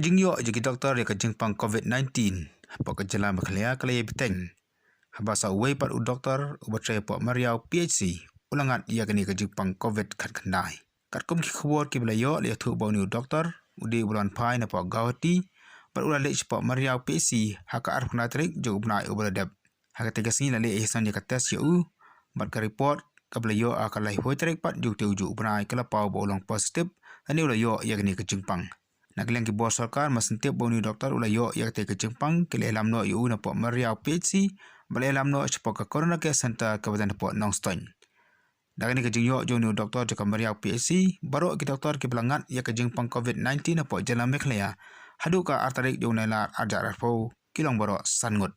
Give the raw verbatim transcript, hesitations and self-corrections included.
Jingïoh jong ki doktor ïa ka jingpang COVID nineteen hapoh ka jylla Meghalaya ka la ïai bteng, haba sa uwei pat u doktor uba trei hapoh Mariaw P H C u la ngat ïa kane ka jingpang COVID khatkhyndai. Katkum ki khubor kiba la ïoh, la ïathuh ba une u doktor u dei uba la wan phai napoh Guwahati bad u la leit shapoh Mariaw P H C ha ka arphew khyndai tarik jong u bnai uba la dep. Ha katei ka sngi la leh ïasan ïa ka test ïa u, bad ka report kaba la ïoh ha ka laiphew tarik pat jong utei u bnai ka la paw ba u long positive, lane u la ïoh ïa kane ka jingpang. Na ka liang ki bor sorkar, mar shen tip ba une u doktor u la ïoh ïa katei ka jingpang, ki la ïalam noh ïa u napoh Mariaw P H C bad la ïalam noh shapoh ka Corona Care Center kaba don hapoh Nongstoiñ. Da kane ka jingïoh jong une u doktor jong ka Mariaw P H C, baroh ki doktor kiba la ngat ïa ka jingpang COVID nineteen hapoh jylla Meghalaya haduh ka ar tarik jong u Nailar arhajar arphew ki long baroh san ngut.